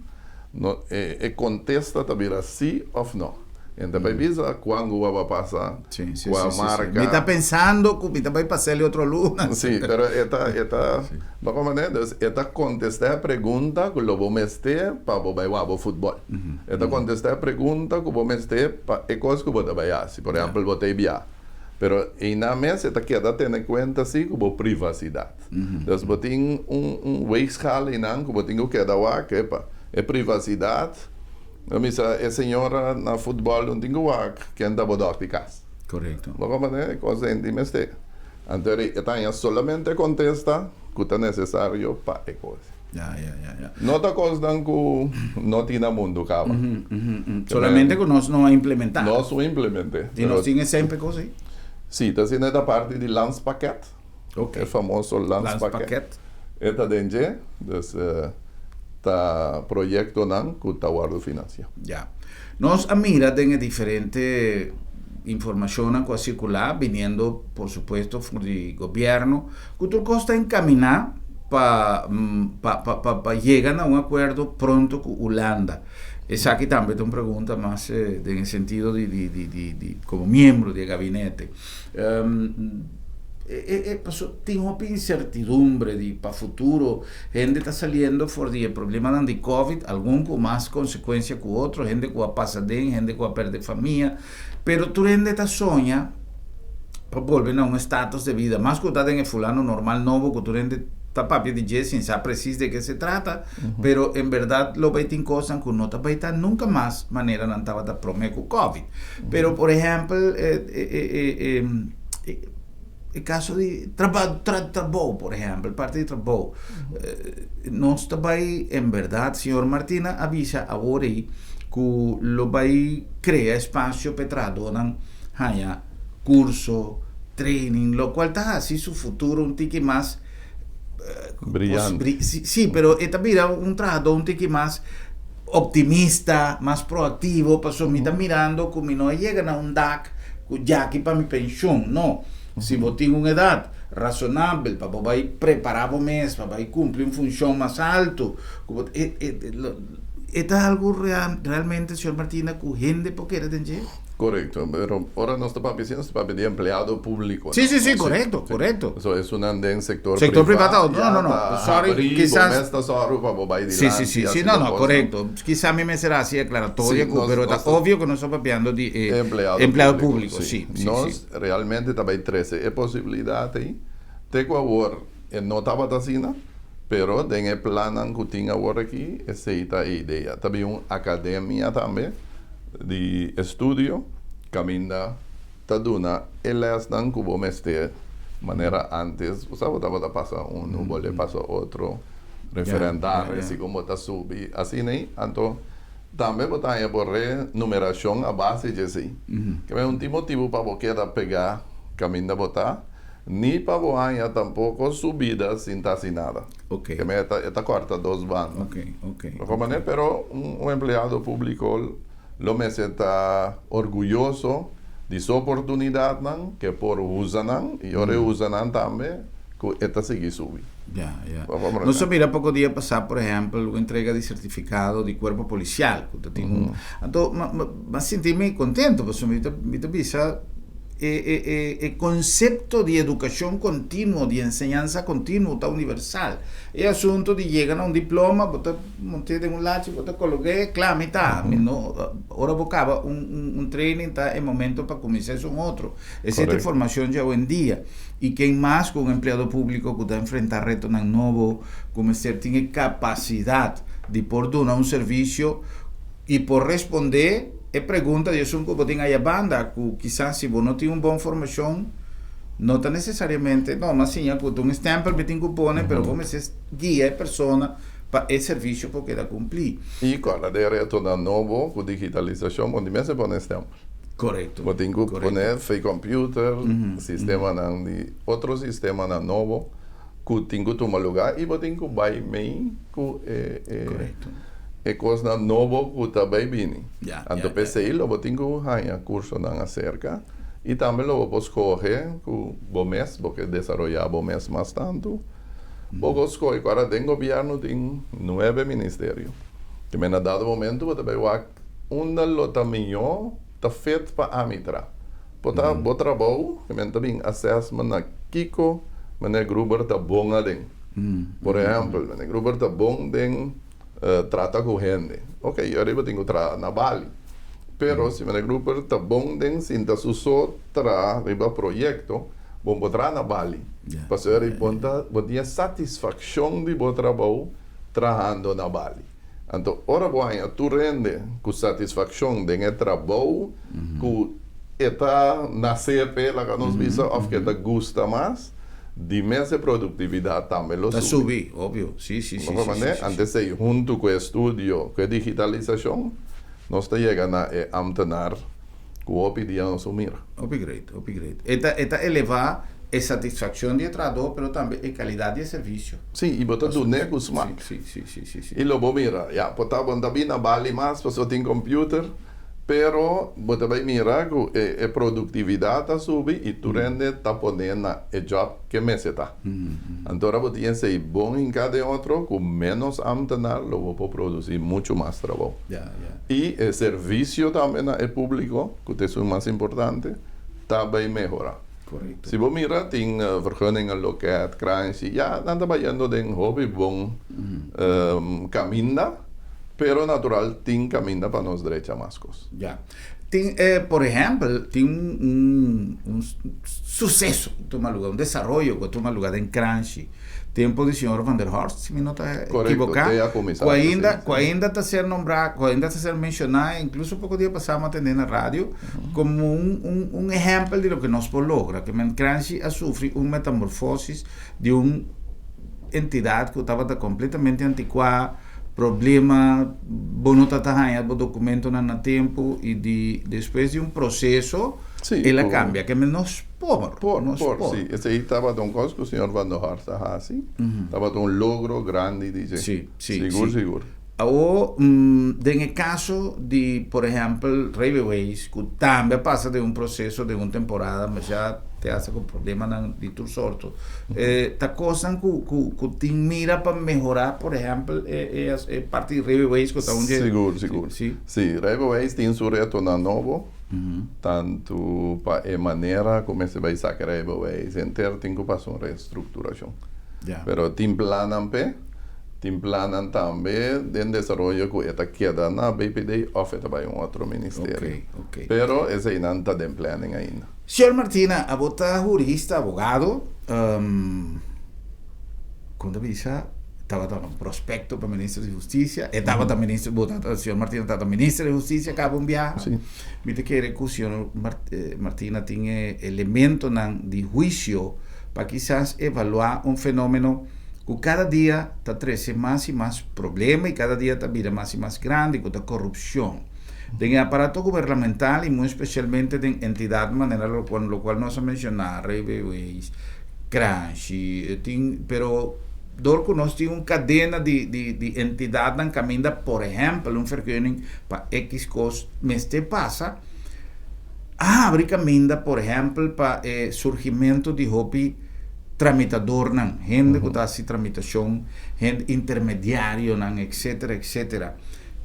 no, e e kontesta ta bira si òf no. E ta bai bisa kua angua bo a pasa, kua marka. Mi ta pensando ku mi ta bai pas'el e otro luna. Si, pero e ta e ta bo komprende? Dus e ta kontestá e pregunta ku lo bo mester pa bo bai wak bo futbòl. E ta kontestá e pregunta ku bo mester pa e kos ku bo ta bai hasi. Por ehèmpel, bo ta e bia. Pero einan mes e ta keda tene kuenta si ku bo privasidat. Dus bo tin un un weegschaal einan ku bo tin ku keda wak, epa, e privasidat, bo misa e señora na futbòl no tin ku wak ken ta bo dòk di kas. Korekto. Bo komprende? E kos ei tin mester. Anto e ta haña solamente kontesta ku ta nesesario pa e kos. Ya, ya, ya, ya. No ta kosnan ku no tin na mundu kaba. Solamente ku nos no a implementá. Nos no implement'é. I nos tin e semper kos ei? Sí, ta asina e ta parti di landspakket. Ok. E famoso landspakket. E ta den dje, dus ta proyektonan ku ta wòrdu finansiá. Ya. Nos a mira den e diferente informashonnan ku a sirkulá, biniendo por supuesto for di gobièrnu, ku tur kos ta enkaminá pa pa yega na un akuerdo pronto ku Hulanda. Esaki tambe ta un pregunta mas den e sentido di di di di di komo miembro di e gabinete. E paso tin hopi insertidumbre di pa futuro, hende ta saliendo for di e problemanan di covid, algun ku mas konsekuensia ku otro, hende ku a pasa den, hende ku a perde famia, pero tur hende ta soña pa bolbe na un status de vida, mas ku ta den e fulano normal nobo ku tur hende ta papia di dje sin sa presis de ke se trata, pero en berdad lo bay tin kosnan ku no ta bay ta nunka mas manera nan tabata prome ku covid. Pero por ehèmpel e kaso di trabou por ehèmpel, parti di trabou, nos ta bay en berdad señor Martina a bisa awor ei ku lo bay krea espasio pa e trahadónan haña curso, training, locual ta haci su futuro un tiki mas Brillante. Sí, pero e ta bira un trahador un tiki mas optimista, mas proactivo, pasobra mi ta mirando cu mi no a yega na un dak cu djaki pa mi pensioen, no. Si bo tin un edad razonabel pa bo bay prepara bo mes, pa bay cumpli un funcion mas alto, cu bo, e, e, e ta algo realmente, señor Martina, cu hende por kere den dje? Korekto, pero ora nos ta papia asina, nos ta papia di empleado públiko. Sí, sí, sí, korekto, korekto. So esunnan den sektor Sektor privá ta otro, no, no, no, sorry, habrí, kisas. Bo mes ta sòru pa bo bai Sí, dilanti sí, sí, hasi sí, no, bo no, kosnan. korekto. Kisas mi mester hasi aklaratoria Sí, ku, nos, pero ta nos ta obvio ku nos ta papiando di e empleado empleado públiko, públiko, sí. sí, sí, sí. Nos realmente ta bai trese e posibilidat ei, te ku awor e no tabata asina, pero den e plannan ku tin awor aki, esei ta e idea. Ta bin un akademia tambe. Di estudio kaminda ta duna e lèsnan ku bo mester manera ántes bo sa bo tabata pasa unu bo le pasa otro referendario segun bo ta subi asina ei anto tambe bo ta haña bo renumerashon a base dje esei ke un tin motibu pa bo keda pegá kaminda bo ta ni pa bo haña tampoko subida sin ta hasi nada. Ok. Me e ta corta dos banda. Ok, ok. Lo comprende? Pero un empleado publico lo mester ta orguyoso di su oportunidadnan, ke por usa nan, y ora e usa nan tambe, Ku e ta sigui subi. Ya, ya. Nos a mira poko dia pasá, por ehèmpel, un entrega di sertifikado di kuerpo polisial ku ta tin un. Anto m'a sinti mi kontentu pasobra mi ta mi ta bisa e e e e konsepto di edukashon kontinuo, di enseñansa kontinuo ta universal. E asuntu di yega na un diploma, bo ta mont'é den un lachi, bo ta kolog'é, kla mi ta. Mi no, ora bo kaba un un training ta e momento pa kuminsá esun otro. Esei ta e formashon dje awendia. I ken mas ku un empleado públiko ku ta enfrentá retonan nobo, ku mester tin e kapasidat di por duna un servisio i por respondé e pregunta di esun ku bo tin aya banda, ku kisas si bo no tin un bon formashon, no ta nesesariamente, no, m'a siña ku ta un stèmpel mi tin ku pone, pero bo mester guia e persona pa e servisio por keda kumplí. I kòrda den retonan nobo ku digitalisashon, bo no tin mester pone stèmpel. Korekto. Bo tin ku pone fe computer, sistemanan di otro sistemanan nobo ku tin ku tuma lugá i bo tin ku bai mei ku e e kosnan nobo ku ta bai bini. Anto p'esei lo bo tin ku haña kursonan aserka i tambe lo bo por skohe ku bo mes bo ke desaroyá bo mes mas tantu. Bo por skohe ku ora den gobièrnu tin nuebe ministerio. Te men na dado momento bo ta bai wak Unda lo ta mihó ta fit pa ami tra. Por ta bo trabou ke men ta bin assessment na kiko meneer Gruber ta bon aden. Por ehèmpel, meneer Gruber ta bon den trata ku hende. Ok, ariba tin ku traha na Bali. Pero si meneer Gruber ta bon den sinta su so traha riba proyekto, bon por traha na Bali. Pasobra bo tin e satisfakshon di bo trabou trahando na Bali. Anto ora bo haña tur hende ku satisfakshon den e trabou ku e ta nasé p'e, laga nos bisa, òf ku e ta gusta mas, di mes e produktividat tambe lo subi. Ta subi, obvio. Sí, sí, sí, sí, sí, sí. Antes ei, huntu ku e estudio, ku e digitalisashon, nos ta yega na e ámtenar ku hopi dia nos un mira. Hopi great, hopi great. E ta, e ta elevá e satisfakshon di e trahadó, pero tambe e kalidat di e servisio. Sí, i bo ta dun'é ku smak. Sí, sí, sí, sí, sí. I lo bo mira, ya, por ta bo no ta bin na bali mas pasobra tin computer, pero bo ta bai mira ku e e produktividat a subi i tur hende ta pon'é na e job ke mester ta. Anto ora bo tin esei bon hinká den otro, ku ménos ámtenar lo bo por produsí muchu mas trabou. I e servisio tambe na e públiko, ku ta esun mas importante, ta bai mehorá. Si bo mira tin vergunningenloket, Kranshi, ya nan ta bayendo den hopi bon kaminda, pero natural tin kaminda pa nos drecha mas kos. Ya. Tin, por ehèmpel, tin un un suseso ku tuma lugá, un desaroyo ku a tuma lugá den Kranshi tempu di señor Van der Horst, si mi no ta ekiboká, ku ainda, ku ainda ta ser nombrá, ku ainda ta ser menshoná, inkluso poko dia pasá mi a tende na radio, komo un un un ehèmpel di loke nos por logra, ke men Kranshi a sufri un metamorfosis di un entidat ku tabata kompletamente antikuá, Problema, bo no ta ta haña bo documentonan na tempo y di despues di un proceso el a cambia. Ke men nos por, Por, nos por, por. si. Esey tabata un cos cu señor Van der Horst a haci. Tabata un logro grandi di dje. Si, si, Sigur, si. sigur. Awor, den e caso di, por ehempel, Rijbewijs, cu tambe a pasa den un proceso den un temporada, masha te hasta cu problemanan di tur sorto, ta cosnan cu, cu, cu tin mira pa mehora, por ehempel, e, e, e parti di Rijbewijs cu ta un dje. Sigur, sigur. Si. Si, Rijbewijs tin su retonan nobo, tantu pa e manera cu mester bay saca Rijbewijs henter tin cu pasa un reestructuracion. Pero tin plannan p'e. Tin plannan tambe den desaroyo ku e ta keda na BPD òf e ta bai un otro ministerio. Pero eseinan ta den planning ainda. Señor Martina, abo ta hurista, abogado. Kon ta bisa? Tabata un prospecto pa minister di Husticia. E tabata minister, bo tabata, señor Martina tabata minister di Husticia kaba un biaha. Mi ta kere ku señor Martina tin e elementonan di huisio pa kisas evaluá un fenomeno ku kada dia ta trese mas i mas problema i kada dia ta bira mas i mas grandi, ku ta korupshon den e aparato gubernamental i muy spesialmente den entidat manera lokual nos a menshoná, Rijbewijs, Kranshi, tin, pero dor ku nos tin un kadena di di di entidatnan kaminda por ehèmpel un vergunning pa ekis kos mester pasa, a habri kaminda por ehèmpel pa e surgimento di hopi. Tramitadornan, hende ku ta hasi tramitashon, hende intermediarionan, etcetera, etcetera.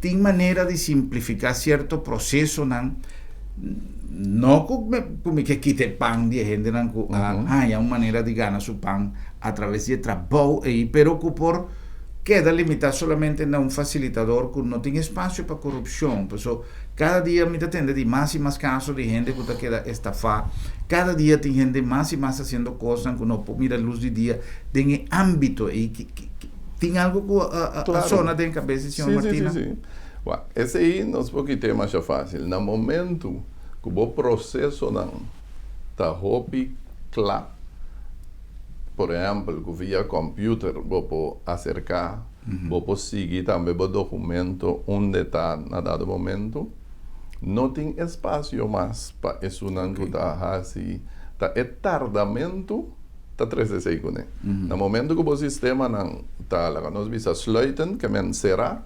Tin manera di simplifiká sierto prosesonan, no ku mi ku mi ke kita e pan di e hendenan ku a haña un manera di gana su pan a traves di e trabou ei, pero ku por keda limitá solamente na un fasilitador ku no tin espasio pa korupshon. Paso kada dia mi ta tende di mas i mas kaso di hende ku ta keda estafá. Kada dia tin hende mas i mas hasiendo kosnan ku no por mira lus di dia den e ámbito ei. Tin algu ku a sona den kabes di señor Martina? Sí, sí, sí. Wak, esei nos por kit'é masha fásil. Na momentu ku bo prosesonan ta hopi kla, por ehèmpel ku via kòmpiuter bo por aserká, bo por sigui tambe bo dokumento unda e ta na dado momentu, no tin espasio mas pa esunnan ku ta hasi ta e tardamentu ta trese esei kuné. Na momentu ku bo sistemanan ta laga nos bisa sluiten, ke men será,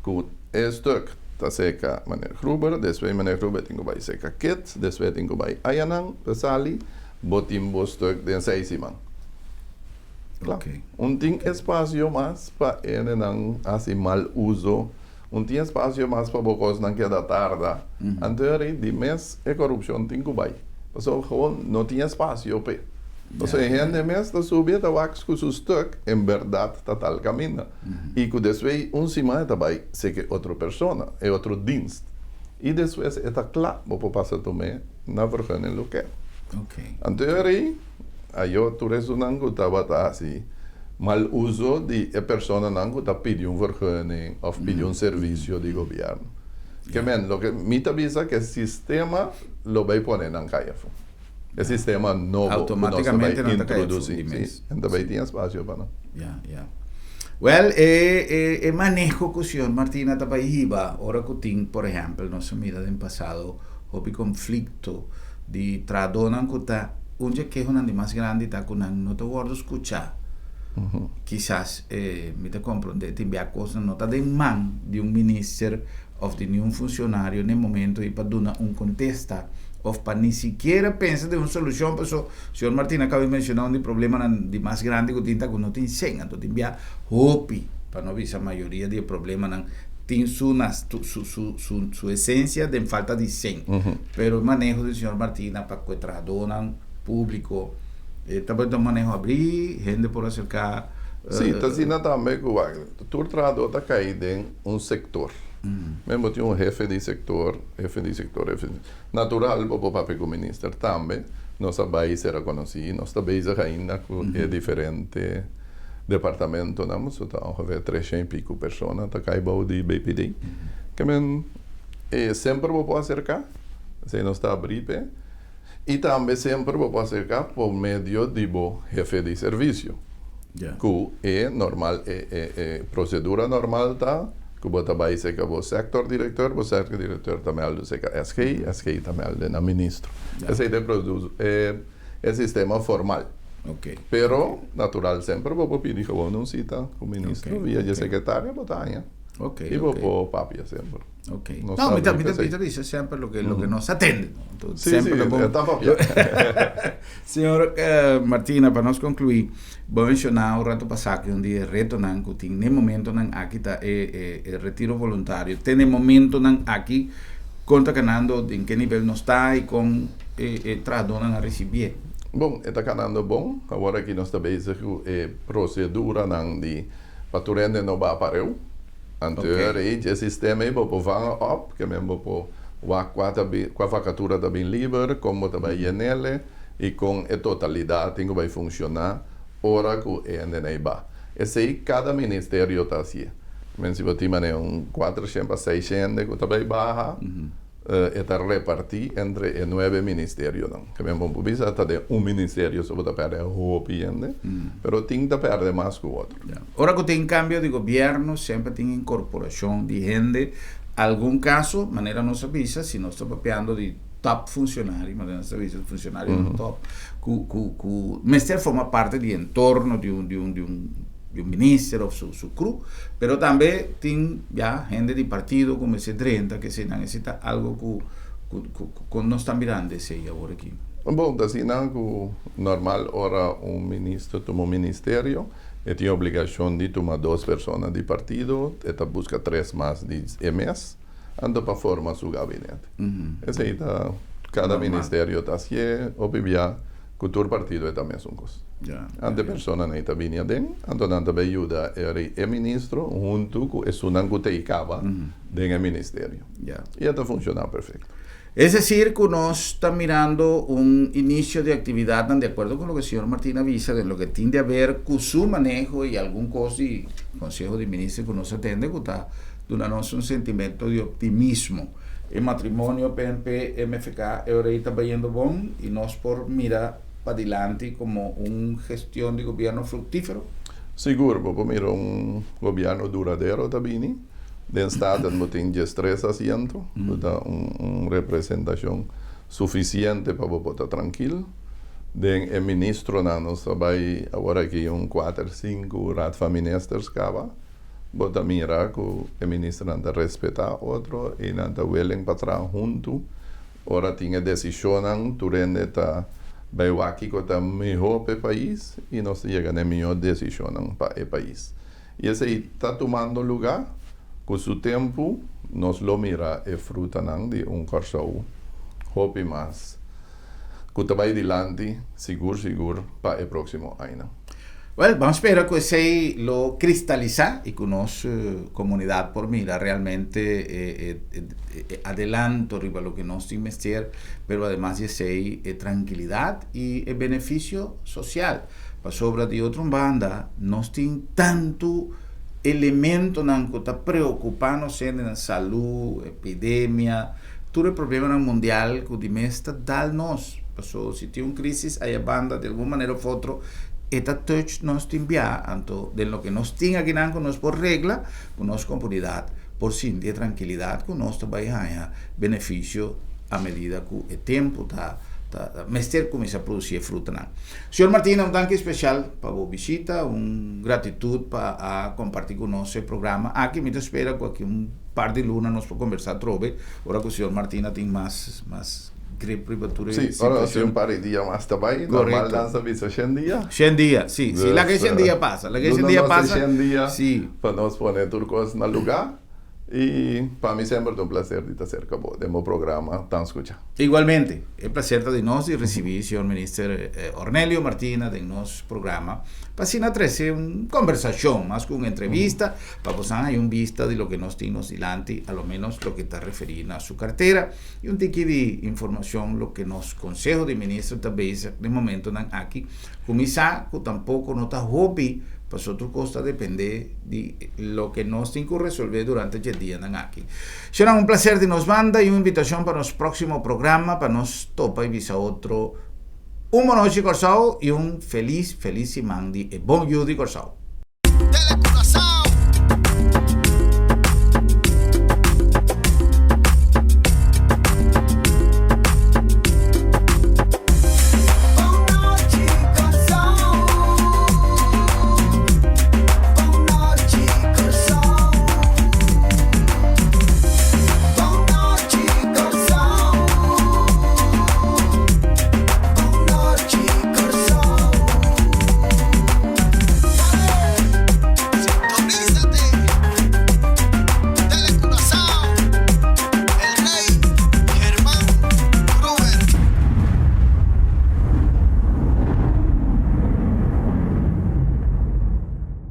ku e stuk ta seka meneer Gruber, despues meneer Gruber tin ku bai seka Kit, despues tin ku bai ayanan pa sali, bo tin bo stuk den seis siman. Kla. Un tin espasio mas pa hendenan hasi mal uso, un tin espasio mas pa bo kosnan keda tarda. Anto eri di mes e korupshon tin ku bai, pasobra gewoon no tin espasio p'e. Pasobra e hende mes ta subi e ta wak ku su stuk en bèrdat ta tal kaminda. I ku despues un siman e ta bai seke otro persona, e otro dienst. I despues e ta kla, bo por pasa tum'é na vergunning loket. Anto e rei ayo tur esunnan ku tabata hasi mal uso di e personanan ku ta pidi un vergunning òf pidi un servisio di gobièrnu. Ke men, loke mi ta bisa ku e sistema lo bai pone nan kai afó. E sistema nobo ku nos ta bai introdusí. Sí, nan ta bai tin espasio pa nan. Ya, ya. Wèl, e e e maneho ku señor Martina ta bai hiba ora ku tin, por ehèmpel, nos a mira den pasado hopi konflikto di trahadónan ku ta, un dje kehonan di mas grandi ta ku nan no ta wòrdu skuchá. Kisas mi ta komprondé tin bia kosnan no ta den man di un minister òf di niun funshonario n'e momento ei pa duna un kontesta òf pa ni sikiera pensa den un solushon paso señor Martin a kaba di menshoná un di problemanan di mas grandi ku tin ta ku no tin sèn anto tin bia hopi pa no bisa mayoria di e problemanan tin su su su su su esensia den falta di sèn pero e maneho di señor Martina pa ku e trahadónan públiko e tabata un maneho abrí hende por aserká. Sí, ta asina tambe ku wak tur trahadó ta kai den un sektor. Men bo tin un hefe di sektor, hefe di sektor, hefe di Natural bo por papia ku minister tambe. Nos a bai sera konosí, nos ta bezig ainda ku e diferente departamentonan, pasobra ta ongeveer treshen i piku persona ta kai bou di BPD. Ke men e semper bo por aserká, esei nos ta abrí p'e. I tambe semper bo por aserká por medio di bo hefe di servisio. Ku e normal e e e prosedura normal ta ku bo ta bai serka bo sektor direktor, bo sektor direktor ta mèldu serka SG, SG ta mèldu na ministro. Esei ta e prosedu e e sistema formal. Pero natural semper bo por pidi gewoon un sita ku ministro via dje sekretario bo ta haña i bo por papia semper. Ok. No, no mi ta, mi ta, mi ta bisa semper loke, loke nos atende. No? Sí, sí, ta papia. Señor Martina, pa nos conclui, bo menciona un rato pasá que un di e retonan ku tin n'e momentonan aki ta e, e, e retiro voluntario. Te n'e momentonan aki, kon ta kanando, den ke nivel nos ta i kon e, e trahadónan a risibié? Bon, e ta kanando bon. Awor aki nos ta bezig ku e proseduranan di pa tur hende no ba pareu. Anto e dje sistema ei bo por vanga op, ke men bo por wak kua ta bin, kua vakatura ta bin liber, kon bo ta bai yenele i kon e totalidat tin ku bai funshoná ora ku e hendenan ei ba. Esei kada ministerio ta hasié. Men si bo tin manera un kuatershen pa seishen hende ku ta bai baha, E ta repartí entre e nuebe ministerionan. Ke men bon por bisa ta den un ministerio so bo ta pèrdè hopi hende, pero tin ta pèrdè mas ku otro. Ora ku tin kambio di gobièrnu semper tin inkorporashon di hende. Algun kaso, manera nos a bisa, si nos ta papiando di tòp funshonario, manera nos ta bisa funshonarionan tòp, ku ku ku mester forma parti di entorno di un di un di un di un minister of su su crew, pero tambe tin ya hende di partido cu mester drenta, que si nan esey ta algo cu cu cu nos ta mirando esey awor aki. Bon, ta asina ku normal ora un minister tuma un ministerio, e tin obligashon di tuma dos persona di partido, e ta buska tres mas di e mes, anto pa forma su gabinete. Esei ta kada ministerio ta hasié, hopi bia ku tur partido e ta mesun kos. Anto e personanan ei ta bini aden, anto nan ta bai yuda e ministro huntu ku esunnan ku ta ei kaba den e ministerio. I e ta funshoná perfekto. Es decir cu nos ta mirando un inicio di actividadnan de acuerdo cu loke señor Martin a bisa den loke tin di haber cu su maneho y algun cos di Conseho di Minister cu nos a tende cu ta duna nos un sentimento di optimismo. E matrimonio PNP-MFK e ora ey ta bayendo bon y nos por mira padilanti como un gestion di gobierno fructifero? Sigur, bo por mira un gobierno duradero ta bini. Den Staten bo tin diestres asiento, ku ta un representashon sufisiente pa bo por ta trankil. Den e ministronan nos ta bai awor aki un kuater, sinku Raad van Ministers kaba. Bo ta mira ku e ministernan ta respetá otro i nan ta willing pa traha huntu. Ora tin e desishonnan tur hende ta bai wak kiko ta mihó pa e pais i nos ta yega na e mihó desishonnan pa e pais. I esei ta tumando lugá. Ku su tempu nos lo mira e frutanan di un Kòrsou hopi mas ku ta bai dilanti sigur sigur pa e próksimo añanan. Wèl, ban spera ku esei lo kristalisá i ku nos komunidat por mira realmente e adelanto riba loke nos tin mester, pero ademas di esei e trankilidat i e benefisio sosial. Pasobra di otro un banda nos tin tantu elementonan ku ta preokupá nos hendenan, salú, epidemia, tur e problemanan mundial ku di mes ta dal nos. Paso si tin un krisis aya banda di algun manera of otro e ta touch nos tin bia, anto den loke nos tin akinan ku nos por regla ku nos komunidat por sinti e trankilidat ku nos ta bai haña benefisio a medida ku e tempu ta ta mester kuminsá produsí e frutanan. Señor Martina, un danki special pa bo bishita, un gratitud pa a comparti cu nos e programa aki. Mi ta spera cu aki un par di luna nos por conversa atrobe, ora cu señor Martina tin mas mas grip riba tur e Sí, ora nos tin un par di dia mas ta bay. Normal nan sa bisa shen dia. Shen dia, sí, sí. Laga e shen dia pasa, laga e shen dia pasa. Duna nos e shen dia pa nos pone tur cos na luga. I pa mi semper ta un placer di ta cerca bo den bo programa Tan Scucha. Igualmente, e placer ta di nos di ricibi señor Minister Ornelio Martina den nos programa pa asina trece un conversacion mas cu un entrevista pa bosan haya un bista di loke nos tin nos dilanti, a lo menos loke ta referi na su cartera y un tiki di informacion loke nos Conseho di Minister ta bezig den momentonan aki. Cuminsa cu tampoco no ta hopi pasobra tur cos ta depende di loke nos tin cu resolve durante dje dianan aki. Shernan, un placer di nos banda y un invitacion pa nos proximo programa pa nos topa y bisa otro un bon nochi Corsou y un feliz feliz siman di e bon yu di Corsou.